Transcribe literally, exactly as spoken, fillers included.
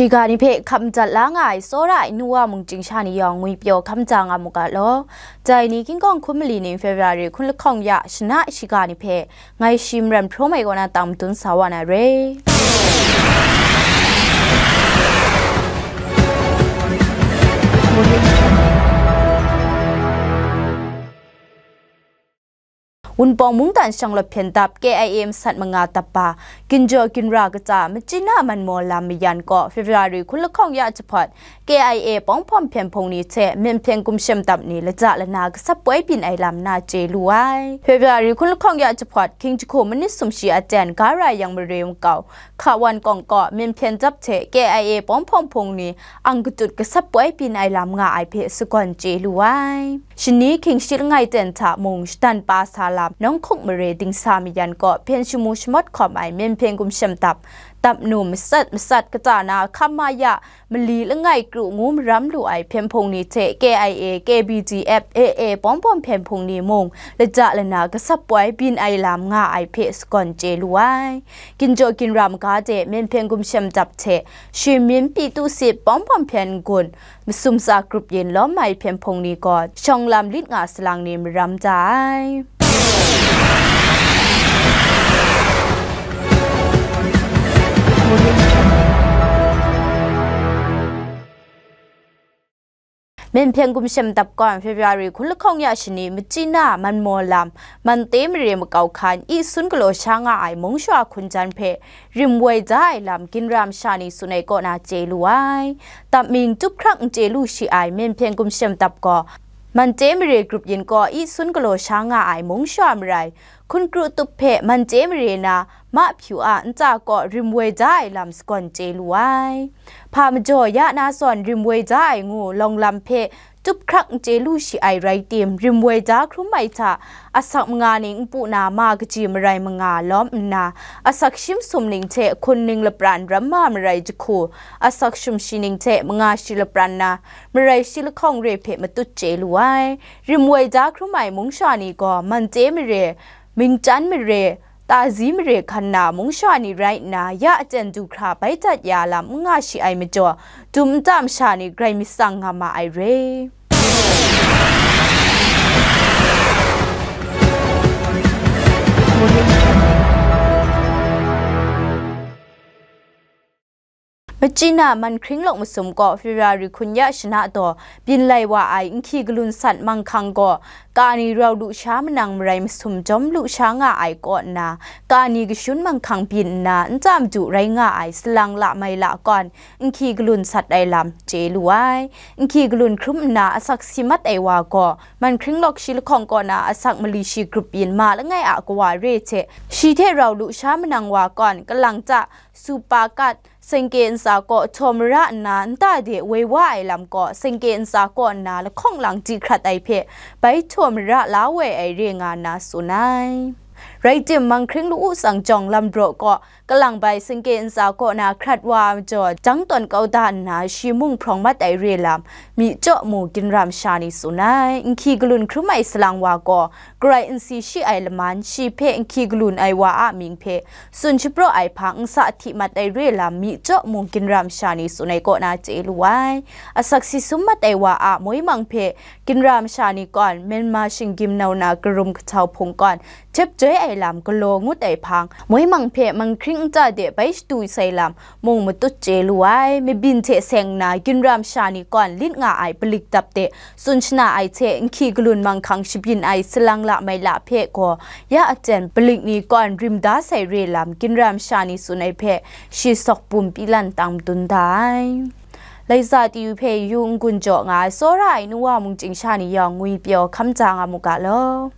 Shiga ni hpe hkap madat la nga ai tsawra ai nu wa mung chyingsha ni yawng ngwipyaw hkam ja nga mu ga law. Dai ni King Kawng hkum mali ning February hkun lahkawng ya shana shiga ni hpe ngai shi maran hprawm ai kaw na tang madun sa wa na re. Wunpawng mungdan shanglawt hpyen dap K I A masat manga dap ba, ginjaw ginra kata Machina Manmaw Lam mayan kaw February hkun lahkawng ya jahpawt K I A pawng hpawm hpyen hpung ni hte Myen Hpyen Gumshem dap ni laja lana gasap poi byin ai lam na chye lu ai. February hkun lahkawng ya jahpawt Hkying jahku manit sumshi aten ga rai yang mare makau, Hkawan kawng kaw Myen Hpyen dap hte K I A pawng hpawm hpung ni ang katut gasap poi byin ai lam nga ai hpe sagawn chye lu ai. Shani Hkying shi langai ten hta mung shadan pa sa lam Nawng Hkuk mare dingsa mayan kaw hpyen shamu shamawt hkawm ai Myen Hpyen Gumshem dap, dap nu masat masat kata na hkam ma ya mali langai kru ngu maram lu ai hpyen hpung ni hte K I A, K B D F, A A pawng hpawm hpyen hpung ni mung laja lana gasap poi byin ai lam nga ai hpe sagawn chye lu ai. Ginjaw ginra maga de Myen Hpyen Gumshem dap hte Shimyinpyi Tusit pawng hpawm hpyen n-gun masum tsa grup yin lawm ai hpyen hpung ni gaw shawng lam lit nga salang ni maram da ai. Myen Hpyen Gumshem dap gawn February hkun lahkawng ya shani Machina Manmaw Lam, Mante mare makau hkan, Isun galaw sha nga ai mung shawa hkun jan hpe rim woi da ai lam ginra masha ni tsun ai kaw na chye lu ai. Dap mying tup hkrak n chye lu shi ai Myen Hpyen Gumshem dap gaw, Mante mare grup yin kaw Isun galaw sha nga ai mung shawa marai, hkun kru tup hpe Mante mare na mahpyu a nta kaw rim woi da ai lam sagawn chye lu ai. Hpa majaw ya na zawn rim woi da ai ngu lawng lam hpe tup hkrak n chye lu shi ai rai tim, rim woi da hkrum ai hta asak manga ning npu na ma kaji marai manga lawm nna, asak shi masum ning hte hkun ning lapran ram ma marai jahku, asak shum shi ning hte manga shi lapran na marai shi lahkawng re hpe matut chye lu ai. Rim woi da hkrum ai mung shawa ni gaw Mante mare, Mingchan mare, Tazi mare hkan na mung shawa ni rai nna, ya aten du hkra bai dat ya lam n nga shi ai majaw, dum nta masha ni grai myit tsang nga ma ai re. Machina Manhkring lawk masum kaw February hkun ya shana daw byin lai wa ai nhki galun sat manghkang gaw, kani rau lu sha manang marai masum jawm lu sha nga ai kaw nna, kani kashun manghkang byin nna nta madu rai nga ai salang la mai la kawn, nhki galun sat ai lam chye lu ai. Nhki galun hkrum nna asak si mat ai wa gaw, Manhkring lawk shi lahkawng kaw na asak mali shi grup yin ma langai a kawa re hte, shi hte rau lu sha manang wa kawn, kalang ta, supa kat, sengke ntsa kaw htaw mara nna nta de woi wa ai lam kaw, sengke ntsa kaw nna lahkawng lang di hkrat ai hpe, bai htaw mara la woi ai re nga nna tsun ai. Rai tim, Manhkring lu-u tsang jawng lam braw kaw, kalang bai sengke ntsa kaw na hkrat wa ai majaw, jang tawn kau da nna, shi mung hprawng mat ai re lam, myi chyaw mu ginra masha ni tsun ai. Nhki galun hkrum ai salang wa gaw, Karai n si shi ai laman, shi hpe nhki galun ai wa a mying hpe tsun shapraw ai hpang n sa hti mat ai re lam, myi chyaw mu ginra masha ni tsun ai kaw na chye lu ai. Asak si sum mat ai wa a moi mang hpe ginra masha ni kawn, Myanmar shing gimnau na karum kahtau hpung kawn, jep joi ai lam galaw ngut ai hpang, moi mang hpe Manhkring nta de bai shadu sai lam, mung matut chye lu ai. Mabyin hte seng nna ginra masha ni kawn lit nga ai palik dap de tsun shana ai hte, nhki galun manghkang shabyin ai salang la mai la hpe gaw, ya aten palik ni kawn rim da sai re lam ginra masha ni tsun ai hpe, shi sawk bum pyi lan tang madun da ai. Laisa T U hpe yu n-gun jaw nga ai tsawra ai nu wa mung chyingsha ni yawng ngwipyaw hkam ja nga mu ga law.